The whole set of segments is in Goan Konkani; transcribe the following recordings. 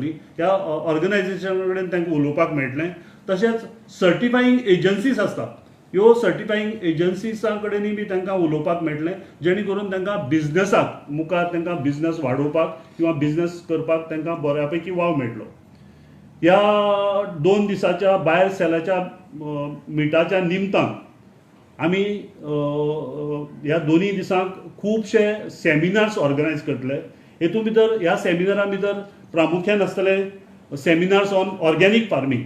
ह्या ऑर्गनायझेशना कडेन तांकां उलोवपाक मेळटलें. तशेंच सर्टिफाईंग एजन्सीज आसता, ह्यो सर्टिफाईंग एजन्सीसां कडेनूय बी तांकां उलोवपाक मेळटलें, जेणे करून तांकां बिजनसाक मुखार तांकां बिजनस वाडोवपाक किंवा बिजनस करपाक तांकां बऱ्या पैकी वाव मेळटलो. ह्या 2 दिसाच्या बायर सेलाच्या मिटाच्या निमतान आमी ह्या 2 दिसांक खुबशे सेमिनार्स ऑर्गनायज करतले. हेतून भितर ह्या सेमिनारा भितर प्रामुख्यान आसतले seminars on organic farming,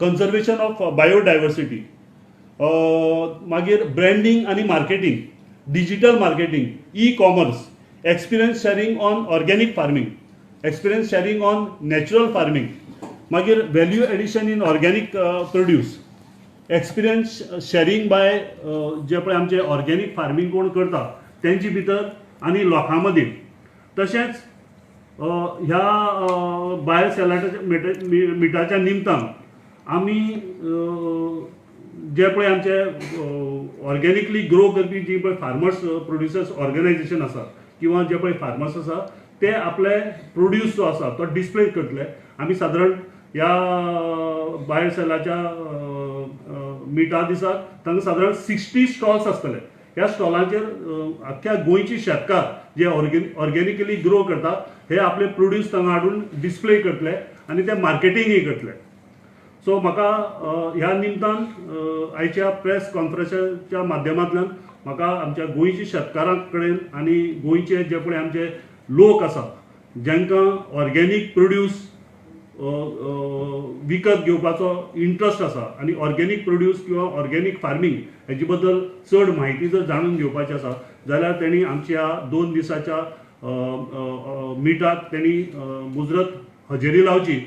conservation of biodiversity, मागीर ब्रँडींग आनी marketing, digital marketing, e commerce, experience sharing on organic farming, experience sharing on natural farming, मागीर value addition in organic produce, experience sharing by जे पळय आमचे ऑर्गेनीक फार्मींग कोण करता तेंचे भितर आनी लोकां मदीं. तशेंच ह्या बायर सेलाटाच्या मिटाच्या निमतान आमी जे पळय आमचे ऑर्गेनिकली ग्रो करपी जी पळय फार्मर्स प्रोड्युसर्स ऑर्गनायझेशन आसा किंवा जे पळय फार्मर्स आसा ते आपले प्रोड्यूस जो आसा तो डिस्प्ले करतले. आमी सादारण ह्या बायर सेलाच्या मिटा दिसाक तांकां सादारण 60 स्टॉल्स आसतले. ह्या स्टॉलांचेर आख्ख्या गोंयची शेतकार जे ऑर्गेनिकली ग्रो करता हे आपले प्रोड्यूस तांगा हाडून डिस्प्ले करतले आनी ते मार्केटिंगूय करतले. सो म्हाका ह्या निमतान आयच्या प्रेस कॉन्फरन्साच्या माध्यमांतल्यान म्हाका आमच्या गोंयच्या शेतकारां कडेन आनी गोंयचे जे पळय आमचे लोक आसा जांकां ऑर्गेनीक प्रोड्यूस विकत घेवपाचो इंट्रस्ट आसा आनी ऑर्गेनीक प्रोड्यूस किंवा ऑर्गेनीक फार्मींग हेजे बद्दल चड म्हायती जर जाणून घेवपाची आसा जाल्यार तेणी आमच्या 2 दिसाच्या मिटाक तेणी मुजरत हजेरी लावची.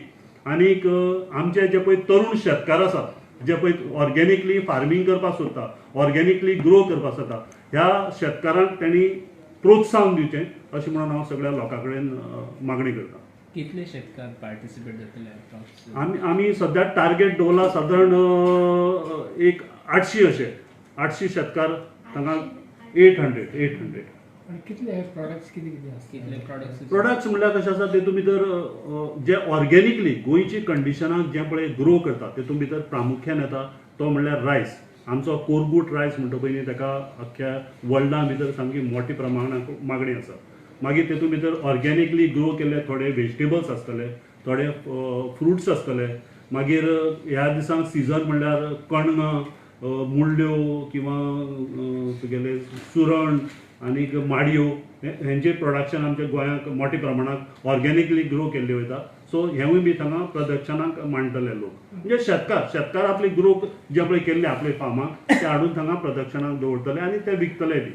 आनीक आमचे जे पळय तरुण शेतकार आसा जे पळय ऑर्गेनिकली फार्मींग करपाक सोदता, ऑर्गेनिकली ग्रो करपाक सोदता, ह्या शेतकारांक तेणी प्रोत्साहन दिवचें अशें म्हणून हांव सगळ्या लोकां कडेन मागणी करता. कितले शेतकार पार्टिसिपेट जातले अप्रॉक्स? आमी सद्या टार्गेट दवरला सादारण एक 800 अशे 800 शेतकार तांकां 800. आनी कितले हे प्रोडक्ट्स कितें कितें आसता? कितले प्रोडक्ट्स? प्रोडक्ट्स म्हणल्यार कशें आसा तेतून भितर जे ऑर्गेनिकली गोंयची कंडिशनाक जे पळय ग्रो करता तेतून भितर प्रामुख्यान येता तो म्हणल्यार रायस. आमचो कोरगूट रायस म्हणटा पळय न्ही ताका अख्ख्या वर्ल्डा भितर सामकी मोठ्या प्रमाणांत मागणी आसा. मागीर तेतून भितर ऑर्गेनिकली ग्रो केल्ले थोडे वेजिटेबल्स आसतले, थोडे फ्रुट्स आसतले. मागीर ह्या दिसांक सिजन म्हणल्यार कणगां, मुळ्यो किंवा तुगेले सुरण आनीक माडयो हेंचे प्रोडक्शन आमच्या गोंयांत मोठ्या प्रमाणांत ऑर्गेनिकली ग्रो केल्ले वयता. सो हेवूय बी थांगा प्रदर्शनाक मांडटले लोक, म्हणजे शेतकार आपले ग्रो जे पळय केल्ले आपले फार्माक ते हाडून थांगा प्रदर्शनाक दवरतले आनी ते विकतले बी.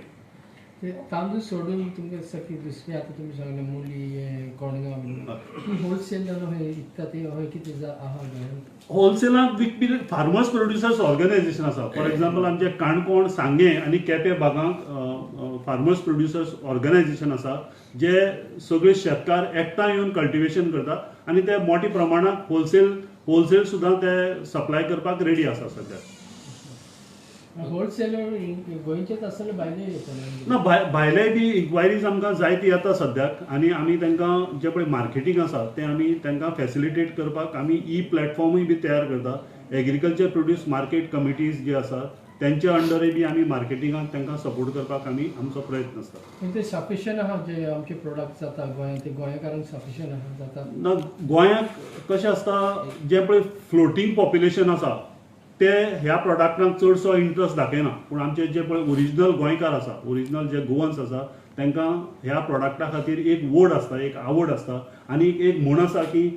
ते तांदूळ सोडून तुमकां दिसता की दुसरी आतां तुमी सांगलें मुली हें कणगां बीन ती होलसेल हय विकता ती हय कितें आहा गोंयांत? होलसेलाक विकपी फार्मर्स प्रोड्युसर्स ऑर्गनायझेशन आसा. फॉर एग्जाम्पल आमचे काणकोण, सांगें आनी केपें भागांक फार्मर्स प्रोड्युसर्स ऑर्गनायझेशन आसा जे सगळे शेतकार एकठांय येवन कल्टिवेशन करता आनी ते मोठ्या प्रमाणांत होलसेल सुद्दां ते सप्लाय करपाक रेडी आसा सद्या. होलसेलर गोंयचेच आसतले भायले येतले? ना, भायले बी इन्क्वायरीज आमकां जायती येता सद्याक आनी आमी तांकां जे पळय मार्केटींग आसा तें आमी तांकां फेसिलिटेट करपाक आमी ई प्लॅटफॉर्मूय बी तयार करता. एग्रीकल्चर प्रोड्यूस मार्केट कमिटीज जे आसा तेंच्या अंडरूय बी आमी मार्केटिंगाक तांकां सपोर्ट करपाक आमी आमचो प्रयत्न आसता. पूण ते सफिशियंट आहा जे आमचे प्रोडक्ट जाता गोंयांत ते गोंयकारांक सफिशियंट आहा जाता? ना, गोंयांत कशें आसता जें पळय फ्लोटींग पॉप्युलेशन आसा ते ह्या प्रोडक्टांक चडसो इंट्रस्ट दाखयना, पूण आमचे जे पळय ओरिजिनल गोंयकार आसा, ओरिजिनल जे गोवन्स आसा तांकां ह्या प्रोडक्टा खातीर एक वोड आसता, एक आवड आसता आनी एक म्हण आसा की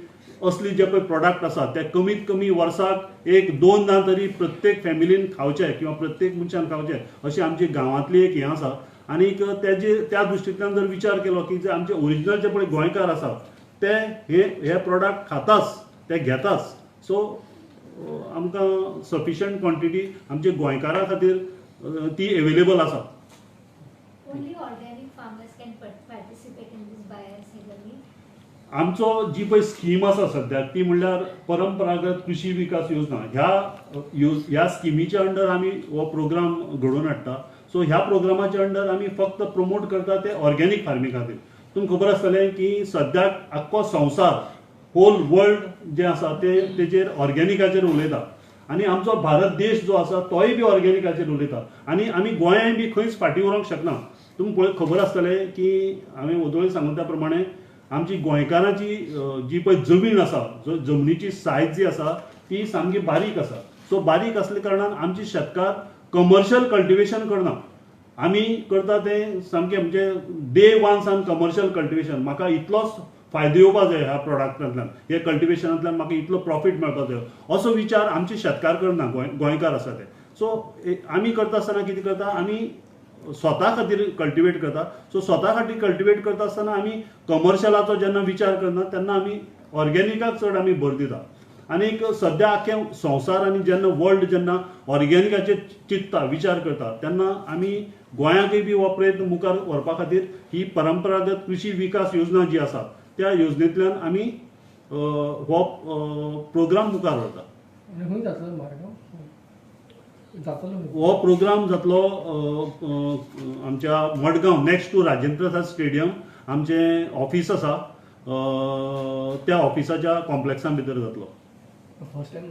असली जे पळय प्रोडक्ट आसा ते कमीत कमी वर्साक 1-2 तरी प्रत्येक फॅमिलीन खावचे किंवा प्रत्येक मनशान खावचे अशी आमची गांवांतली एक हें आसा. आनीक तेजे त्या दृश्टींतल्यान जर विचार केलो की जे आमचे ओरिजिनल जे पळय गोंयकार आसा ते हे प्रोडक्ट खाताच, ते घेताच. सो आमकां सफिशियंट क्वॉन्टिटी आमच्या गोंयकारां खातीर ती एवेलेबल आसा. Only organic farmers can participate in this buy and sell meet? आमचो जी पळय स्कीम आसा सद्याक ती म्हणल्यार परंपरागत कृषी विकास योजना. ह्या स्किमीच्या अंडर आमी हो प्रोग्राम घडोवन हाडटा. सो ह्या प्रोग्रामाच्या अंडर आमी फक्त प्रमोट करता ते ऑर्गेनीक फार्मींग खातीर. तुमकां खबर आसतलें की सद्याक आख्खो संवसार होल वर्ल्ड जें आसा ते तेजेर ऑर्गेनिकाचेर उलयता आनी आमचो भारत देश जो आसा तोय बी ऑर्गेनिकाचेर उलयता आनी आमी गोंयांय बी खंयच फाटीं उरोंक शकना. तुमकां पळय खबर आसतलें की हांवें वोदोळय सांगून त्या प्रमाणे आमची गोंयकारांची जी पळय जमीन आसा, जो जमनीची सायज जी आसा ती सामकी बारीक आसा. सो बारीक आसल्या कारणान आमची शेतकार कमर्शियल कल्टिवेशन करना. आमी करता तें सामकें म्हणजे डे वन सान कमर्शियल कल्टिवेशन. म्हाका इतलोच फायदो येवपा जाय ह्या प्रोडक्टांतल्यान, ह्या कल्टिवेशनांतल्यान म्हाका इतलो प्रॉफीट मेळपा जाय असो विचार आमचे शेतकार करना, गोंयकार आसा ते. सो आमी करता आसतना कितें करता, आमी स्वता खातीर कल्टिवेट करता. सो स्वता खातीर कल्टिवेट करता आसतना आमी कमर्शियलाचो जेन्ना विचार करना तेन्ना आमी ऑर्गेनिकाक चड आमी भर दिता. आनीक सद्या आख्खे संवसार आनी जेन्ना वर्ल्ड जेन्ना ऑर्गेनिकाचेर चिंतता, विचार करता तेन्ना आमी गोंयांकय बी हो प्रयत्न मुखार व्हरपा खातीर ही परंपरागत कृषी विकास योजना जी आसा त्या योजनेंतल्यान आमी हो प्रोग्राम मुखार व्हरता. हो प्रोग्राम जातलो आमच्या Madgaon next to Rajendra Prasad stadium आमचें ऑफिस आसा त्या ऑफिसाच्या कॉम्प्लेक्सान भितर जातलो. फर्स्ट टायम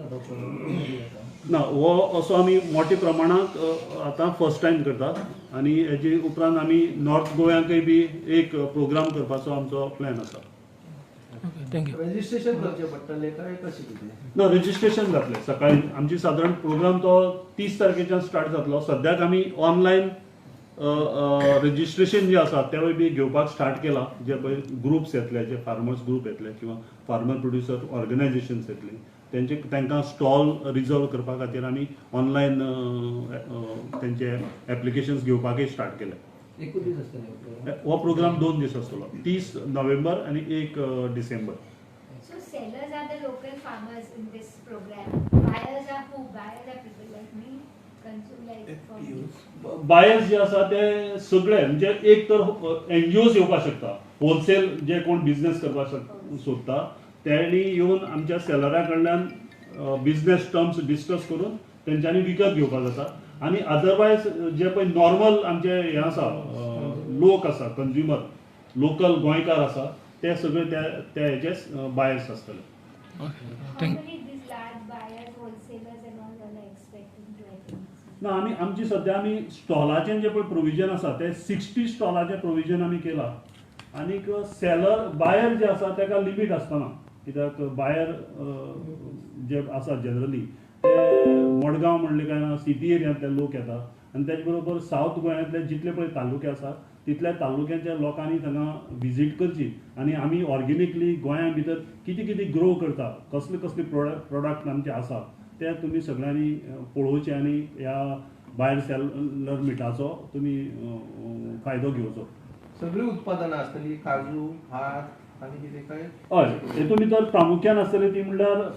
ना, हो असो आमी मोठ्या प्रमाणांत आतां फर्स्ट टायम करतात आनी हेजे उपरांत आमी नॉर्थ गोव्यांकय बी एक प्रोग्राम करपाचो आमचो प्लॅन आसा. Thank you. Registration करचें पडटलें काय कशें कितें? ना, रजिस्ट्रेशन जातलें सकाळी. आमची सादारण प्रोग्राम तो 30 तारखेच्यान स्टार्ट जातलो. सद्याक आमी ऑनलायन रजिस्ट्रेशन जे आसा तेवूय बी घेवपाक स्टार्ट केला. जे पळय ग्रुप्स येतले, जे फार्मर्स ग्रुप येतले किंवा फार्मर प्रोड्युसर ऑर्गनायझेशन्स येतली, तेंचे तांकां स्टॉल रिजर्व करपा खातीर आमी ऑनलायन तेंचे एप्लिकेशन्स घेवपाकय स्टार्ट केले. एकूच दीस आसतलो हो प्रोग्राम? 2 दीस आसतलो, 30 नोव्हेंबर आनी 1 डिसेंबर. So sellers are the local farmers in this program. Buyers are who? Buyers are people like me, consume like from. Buyers जे आसा ते सगळे म्हणजे एक तर एनजीओज येवपाक शकता, होलसेल जे कोण बिझनेस करपाक सोदता तेणी येवन आमच्या सेलरा कडल्यान बिझनेस टर्म्स डिस्कस करून तेंच्यांनी विकत घेवपाक जाता. आनी अदरवायज जे पळय नॉर्मल आमचे हे आसा लोक आसा, कंज्युमर लोकल गोंयकार आसा, ते सगळे त्या त्या हेचे बायर्स आसतले. ना, आमी आमची सद्या आमी स्टॉलाचें जे पळय प्रोविजन आसा ते 60 स्टॉलाचें प्रोविजन आमी केलां. आनीक सेलर बायर जे आसा तेका लिमीट आसतना, कित्याक बायर जे आसा जनरली ते मडगांव म्हणले काय ना सिटी एरियांतले लोक येता आनी तेजे बरोबर सावथ गोंयांतले जितले पळय तालुके आसा तितल्या तालुक्यांच्या लोकांनी थांगा विजीट करची आनी आमी ऑर्गेनिकली गोंया भितर कितें कितें ग्रो करता, कसले कसले प्रोडक्ट आमचे आसा ते तुमी सगळ्यांनी पळोवचे आनी ह्या बायर सेलर मिटाचो तुमी फायदो घेवचो. सगळीं उत्पादनां आसतली, काजू, भात आनी कितें काय? हय, हेतून भितर प्रामुख्यान आसतले ती म्हणल्यार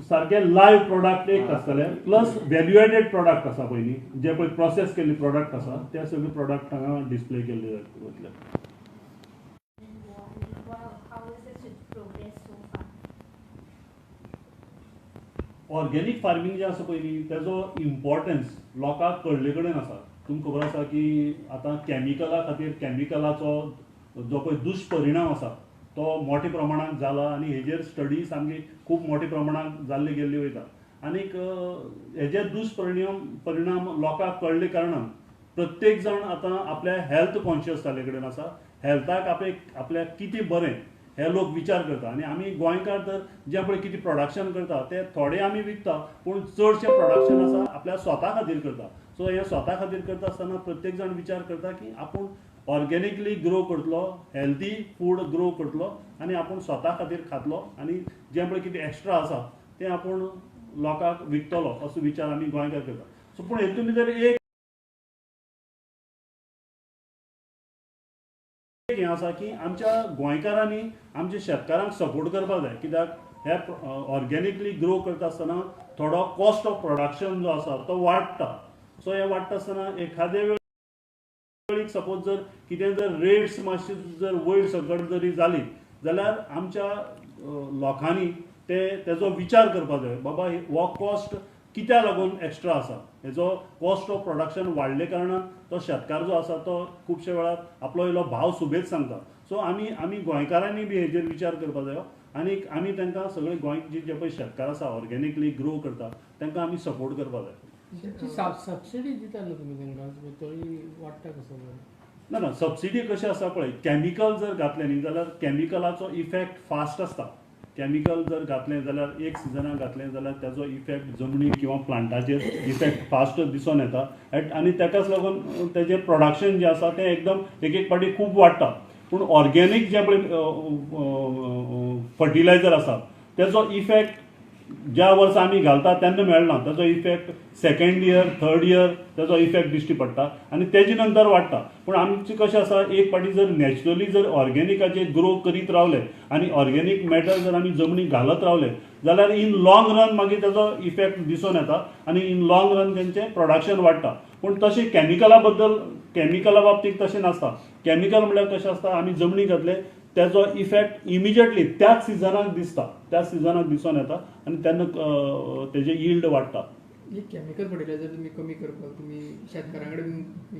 सारके लायव्ह प्रोडक्ट एक आसतले, प्लस व्हॅल्यू एडेड प्रोडक्ट आसा पयलीं जे पळय प्रोसेस केल्ले प्रोडक्ट आसा ते सगळे प्रोडक्ट हांगा डिस्प्ले केल्ले वतले. ऑर्गेनीक फार्मींग जें आसा पयलीं तेजो इम्पॉर्टन्स लोकांक कळ्ळे कडेन आसा. तुमकां खबर आसा की आतां कॅमिकला खातीर कॅमिकलाचो जो पळय दुश्परिणाम आसा तो मोठ्या प्रमाणांत जाला आनी हेजेर स्टडी सामकी खूब मोठ्या प्रमाणांत जाल्ली गेल्ली वयता. आनीक हेजे दुश्परिणाम लोकांक कळ्ळे कारणान प्रत्येक जाण आतां आपल्या हेल्थ कॉन्शियस जाल्ले कडेन आसा. हेल्थाक आपल्याक कितें बरें हे लोक विचार करता आनी आमी गोंयकार तर जें पळय कितें प्रोडक्शन करता ते थोडे आमी विकता, पूण चडशें प्रोडक्शन आसा आपल्या स्वता खातीर करता. सो हें स्वता खातीर करता आसतना प्रत्येक जाण विचार करता की आपूण ऑर्गेनिकली ग्रो करतलो, हेल्दी फूड ग्रो करतलो आनी आपूण स्वता खातीर खातलो आनी जें पळय कितें एक्स्ट्रा आसा तें आपूण लोकांक विकतलो असो विचार आमी गोंयकार करता. सो पूण हेतून भितर एक हें आसा की आमच्या गोंयकारांनी आमच्या शेतकारांक सपोर्ट करपाक जाय, कित्याक हे ऑर्गेनिकली ग्रो करता आसतना थोडो कॉस्ट ऑफ प्रोडक्शन जो आसा तो वाडटा. सो हें वाडटा आसतना एखाद्या वेळी सपोज जर कितें जर रेट्स मातशी जर वयर सकट जरी जाली जाल्यार आमच्या लोकांनी ते तेजो विचार करपाक जाय, बाबा हो कॉस्ट कित्याक लागून एक्स्ट्रा आसा, हेजो कॉस्ट ऑफ प्रोडक्शन वाडले कारणान तो शेतकार जो आसा तो खुबशे वेळार आपलो इल्लो भाव सुबेज सांगता. सो आमी आमी गोंयकारांनी बी हेजेर विचार करपाक जायो आनी आमी तांकां सगळे गोंय जे पळय शेतकार आसा ऑर्गेनिकली ग्रो करता तांकां आमी सपोर्ट करपाक जाय. सबसिडी दिता न्हू तुमी तांकां, तरी वाडटा कसो? ना ना, सबसिडी कशें आसा पळय, कॅमिकल जर घातलें न्ही जाल्यार कॅमिकलाचो इफेक्ट फास्ट आसता. कॅमिकल जर घातलें जाल्यार एक सिजनाक घातलें जाल्यार ताजो इफेक्ट जमनीर किंवा प्लांटाचेर इफेक्ट फास्ट दिसून येता आनी ताकाच लागून तेजें प्रोडक्शन जें आसा तें एकदम एक एक फावटी खूब वाडटा. पूण ऑर्गेनीक जें पळय फर्टिलायझर आसा तेजो इफेक्ट ज्या वर्सा आमी घालता तेन्ना मेळना, ताजो effect second year third year ताजो इफेक्ट दिश्टी पडटा आनी तेजे नंतर वाडटा. पूण आमचें कशें आसा, एक फावटी जर नॅचरली जर ऑर्गेनिकाचेर ग्रो करीत रावले आनी ऑर्गेनीक मॅटर जर आमी जमनीक घालत रावले जाल्यार इन लॉंग रन मागीर ताजो इफेक्ट दिसून येता आनी इन लॉंग रन तेंचें प्रोडक्शन वाडटा. पूण तशें कॅमिकला बद्दल, कॅमिकला बाबतींत तशें नासता. कॅमिकल म्हणल्यार कशें आसता, आमी जमनीक घातले तेजो इफेक्ट इमिजिएटली त्याच सिजनाक दिसता, त्याच सिजनाक दिसून येता आनी तेन्ना तेजें यिल्ड वाडटा. हे केमिकल फर्टिलायझर तुमी कमी करपाक तुमी शेतकारां कडेन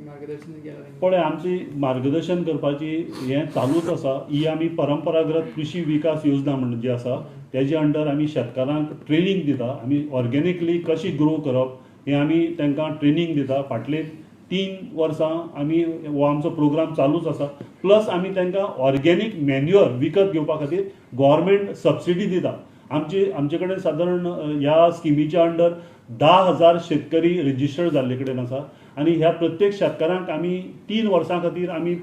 मार्गदर्शन केलां? पळय, आमची मार्गदर्शन करपाची हें चालूच आसा. ही आमी परंपरागत कृषी विकास योजना म्हण जी आसा तेजे अंडर आमी शेतकारांक ट्रेनींग दिता. आमी ऑर्गेनिकली कशी ग्रो करप हें आमी तांकां ट्रेनींग दिता. फाटले 3 वर्सां आमी हो आमचो प्रोग्राम चालूच आसा. प्लस आमी तांकां ऑर्गेनीक मॅन्युअर विकत घेवपा खातीर गव्हर्मेंट सबसिडी दिता. आमचे कडेन सादारण ह्या स्किमीच्या अंडर 10,000 शेतकरी रजिस्टर्ड जाल्ले कडेन आसा आनी ह्या प्रत्येक शेतकारांक आमी 3 वर्सां खातीर आमी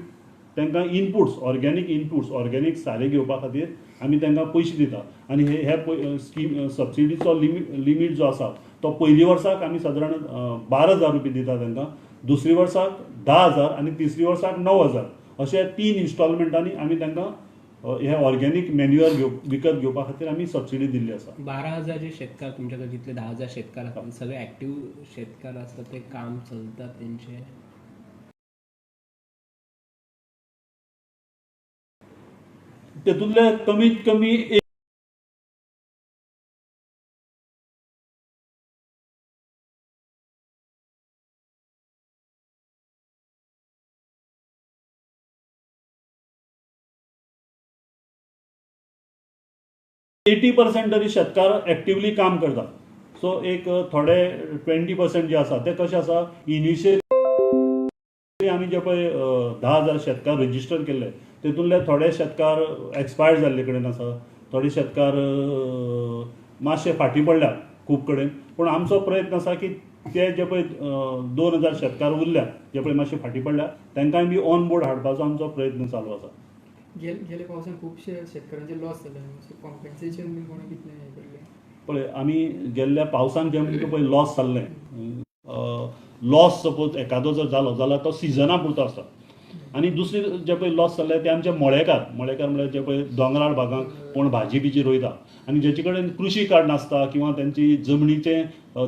तांकां इनपुट्स, ऑर्गेनीक इनपुट्स, ऑर्गेनीक सारें घेवपा खातीर आमी तांकां पयशे दिता. आनी हे स्कीम सबसिडीचो लिमीट जो आसा तो पयली वर्साक आमी सादारण 12,000 रुपया दिता तांकां, दुसरी वर्साक 10,000 आनी तिसरी वर्साक 9,000 अशे 3 इन्स्टॉलमेंटांनी आमी तांकां हे ऑर्गेनीक मॅन्युअर विकत घेवपा खातीर आमी सबसिडी दिल्ली आसा. 12,000 जे शेतकार तुमच्या कडेन जितले 10,000 शेतकार आसात, सगळे एक्टीव शेतकार आसतात, ते काम चलता तेंचे? तेतूंतले कमीत कमी 80% तरी शेतकार एक्टिवली काम करतात. सो एक थोडे 20% जे आसा ते कशें आसा, इनिशियली आमी जे पळय 10,000 शेतकार रजिस्टर केल्ले तेतूंतले थोडे शेतकार एक्सपायर्ड जाल्ले कडेन आसा, थोडे शेतकार मातशे फाटीं पडल्या खूब कडेन. पूण आमचो प्रयत्न आसा की ते जे पळय 2,000 शेतकार उरल्या जे पळय मातशे फाटीं पडल्या तांकांय बी ऑन बोर्ड हाडपाचो आमचो प्रयत्न चालू आसा. गेले पावसान खुबशे शेतकारांचे लॉस जाले, कॉम्पेन्सेशन बी कोणें कितलें हें केल्लें? पळय, आमी गेल्ल्या पावसान जें पळय लॉस जाल्लें, लॉस सपोज एकादो जर जालो जाल्यार तो सिजना पुरतो आसता. आनी दुसरी जे पळय लॉस जाल्ले ते आमचे मळेकार, मळेकार म्हणल्यार जे पळय दोंगराळ भागांक कोण भाजी बिजी रोयता आनी जेचे कडेन कृशी कार्ड नासता किंवा तेंची जमनीचे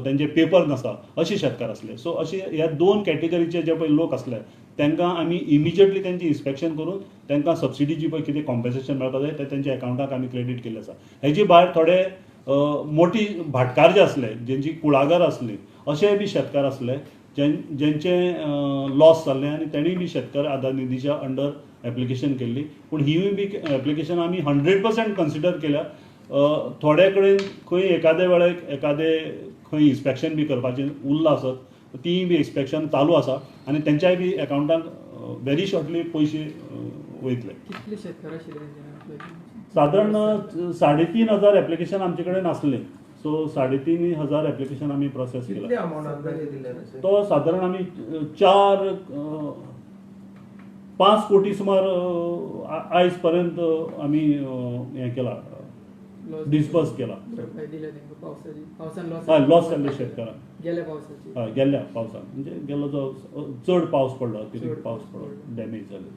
तेंचे पेपर नासता अशे शेतकार आसले. सो अशे ह्या 2 कॅटेगरीचे जे पळय लोक आसले तांकां आमी इमिजिएटली तेंची इन्स्पेक्शन करून तांकां सबसिडी जी पळय कितें कॉम्पेन्सेशन मेळपाक जाय तें तेंच्या एकावंटाक आमी क्रेडीट केल्लें आसा. हेजे भायर थोडे मोटी भाटकार जे आसले, जेंची कुळागर आसली अशेय बी शेतकार आसले जेंचे लॉस जाल्लें आनी तेणीय बी शेतकार आदार निधीच्या अंडर एप्लिकेशन केल्ली. पूण हिवूय बी एप्लिकेशन आमी 100% कन्सिडर केल्या. थोडे कडेन खंय एकादे वेळाक एकादे खंय इन्स्पेक्शन बी करपाचें उरलां आसत तीय बी इन्स्पेक्शन चालू आसा आनी तेंच्याय बी एकावंटाक व्हेरी शॉर्टली पयशे वयतले. कितले शेतकार आशिल्ले? सादारण 3,500 एप्लिकेशन आमचे कडेन आसलें. सो 3,500 एप्लिकेशन आमी प्रोसेस केला. तो सादारण आमी 4-5 कोटी सुमार आयज पर्यंत आमी हें केला, डिस्बर्स केला. हय, लॉस जाल्ले शेतकारांक हय, गेल्ल्या पावसान म्हणजे गेल्लो जो चड पावस पडलो, अतिरिक्त पावस पडलो, डॅमेज जाले.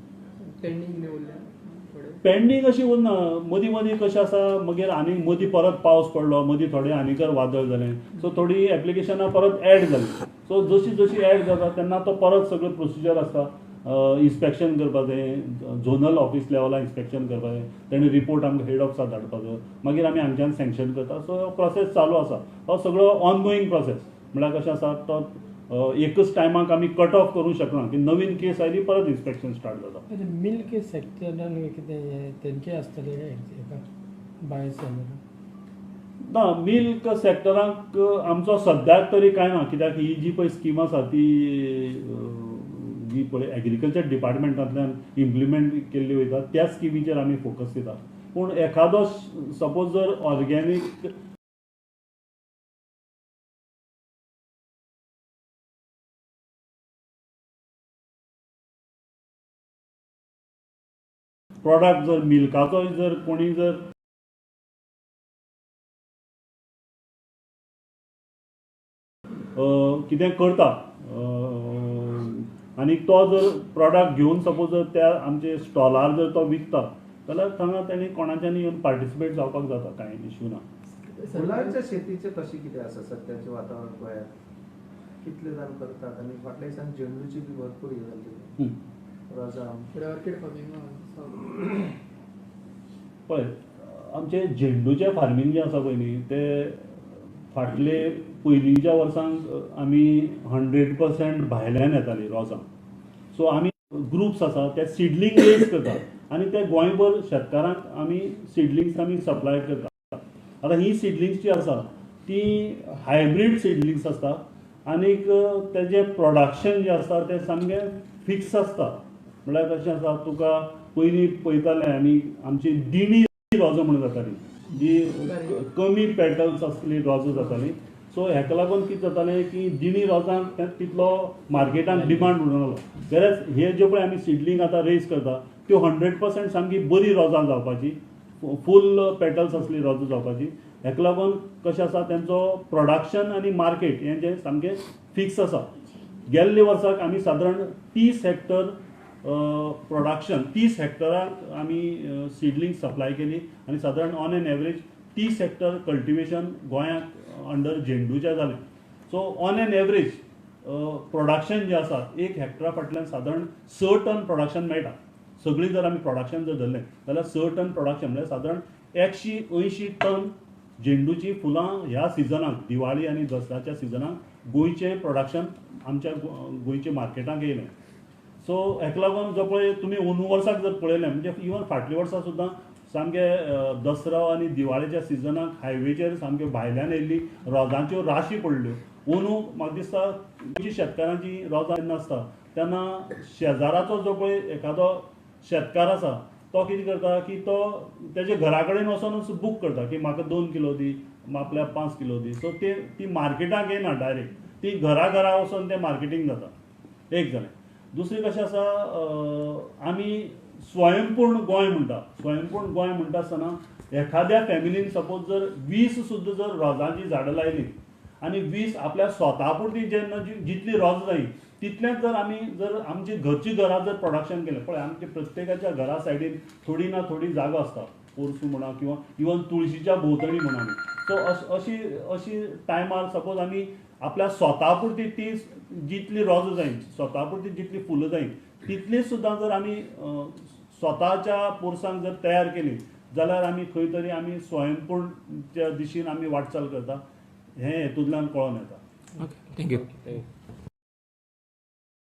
पेंडींग अशी उरना, मदीं मदीं कशें आसा मागीर आनी मदीं परत पावस पडलो, मदीं थोडें आनीकर वादळ जालें, सो थोडीं एप्लिकेशनां परत एड जालीं. सो जशी जशी एड जाता तेन्ना तो परत सगळें प्रोसिजर आसता, इन्स्पेक्शन करपाचें, झोनल ऑफिस लेवलार इन्स्पेक्शन करपाचें, तेणी रिपोर्ट आमकां हेड ऑफिसाक धाडपाचो, मागीर आमी हांगच्यान सँक्शन करता. सो प्रोसेस चालू आसा, हो सगळो ऑनगोईंग प्रोसेस. म्हळ्यार कशें आसा तो एकच टायमाक आमी कट ऑफ करूंक शकना की नवीन केस आयली परत इन्स्पेक्शन स्टार्ट जाता. मिल्क सेक्टरान कितें तेंचे आसतलें हेका? बाय सेलर? ना, मिल्क सेक्टराक आमचो सद्याक तरी कांय ना, कित्याक ही जी पळय स्कीम आसा ती जी पळय एग्रीकल्चर डिपार्टमेंटांतल्यान इम्प्लिमेंट केल्ली वयता त्या स्किमीचेर आमी फोकस दिता. पूण एखादो सपोज जर ऑर्गेनीक प्रॉडक्ट जर मिल्काचो जर कोणी जर कितें करता आनी तो जर प्रॉडक्ट घेवन सपोज जर त्या आमचे स्टॉलार जर तो विकता जाल्यार थंगा तेणी कोणाच्यानी येवन पार्टिसिपेट जावपाक जाता, कांय इश्यू ना. फुलांच्या शेतीचें कशें कितें आसा सद्याचें वातावरण गोंयांत, कितले जाण करतात आनी फाटल्या दिसान झेंडूची बी भरपूर हें जाल्ली रोजां? ऑर्किड फार्मींग पळय, आमचें झेंडूचें फार्मींग जें आसा पळय न्ही तें फाटले पयलींच्या वर्सांक आमी 100% भायल्यान येताली रोजां. सो आमी ग्रुप्स आसा ते सिडलिंग रेज करतात आनी ते गोंयभर शेतकारांक आमी सिडलिंग्स आमी सप्लाय करता. आतां ही सिडलिंग्स जी आसा ती हायब्रीड सिडलिंग्स आसता आनीक तेजें प्रोडक्शन जें आसता तें सामकें फिक्स आसता. म्हळ्यार कशें आसा, तुका पयलीं पळयताले आमी आमची दिणी रोजां म्हणून जाताली, जी कमी पेटल्स आसली रोजां जाताली. सो हेका लागून कितें जातालें की दिणी रोजांक तितलो मार्केटान डिमांड उरनासलो. वेरेज हे ज्यो पळय आमी सिडलिंग आतां रेज करता त्यो 100% सामकी बरी रोजां जावपाची, फूल पेटल्स आसली रोजां जावपाची. हेका लागून कशें आसा तेंचो प्रोडक्शन आनी मार्केट हें जें सामकें फिक्स आसा. गेल्ले वर्साक आमी सादारण 30 हेक्टर प्रोडक्शन, 30 हेक्टराक आमी सिडलिंग सप्लाय केली आनी सादारण on an average 30 hectare cultivation गोंयांत अंडर झेंडूचें जालें. So on an average production जें आसा एक हेक्टरा फाटल्यान सादारण 6 टन प्रोडक्शन मेळटा. सगळीं जर आमी प्रोडक्शन जर धरलें जाल्यार 6 टन प्रोडक्शन म्हळ्यार सादारण 180 टन झेंडूची फुलां ह्या सिजनाक, दिवाळी आनी दसऱ्याच्या सिजनाक गोंयचें प्रोडक्शन आमच्या गोंयच्या मार्केटाक येयलें. सो हेका लागून जो पळय तुमी अंदू वर्साक जर पळयलें म्हणजे इवन फाटल्या वर्सा सुद्दां सामके दसरो आनी दिवाळेच्या सिजनाक हायवेचेर सामक्यो भायल्यान येयल्ली रोजांच्यो राशी पडल्यो. अंदू म्हाका दिसता गोंयची शेतकारांची रोजां जेन्ना आसता तेन्ना शेजाराचो जो पळय एखादो शेतकार आसा तो कितें करता की तो तेजे घरा कडेन वचोनूच बूक करता की म्हाका 2 किलो दी, आपल्याक 5 किलो दी. सो ती मार्केटाक येना डायरेक्ट, ती घरा घरा वचोन तें मार्केटींग जाता. एक जालें. दुसरें कशें आसा, आमी स्वयंपूर्ण गोंय म्हणटा. स्वयंपूर्ण गोंय म्हणटा आसतना एखाद्या फॅमिलीन सपोज जर 20 सुद्दां जर रोजांची झाडां लायलीं आनी 20 आपल्या स्वता पुरती जेन्ना जितली रोजां जाय तितलेंच जर आमी जर आमची घरची घरां जर प्रोडक्शन केलें, पळय आमच्या प्रत्येकाच्या घरा सायडीन थोडी ना थोडी जागो आसता, पोरसूं म्हणा किंवा इवन तुळशीच्या भोंवतणी म्हणा आमी. सो अशी अशी टायमार सपोज आमी आपल्या स्वता पुरती ती जितली रोजां जाय, स्वता पुरती जितली फुलां जाय तितली सुद्दां जर आमी स्वताच्या पोरसांक जर तयार केली जाल्यार आमी खंय तरी आमी स्वयंपूर्णच्या दिशेन आमी वाटचाल करता, हें हेतूंतल्यान कळोन येता. Okay, thank you.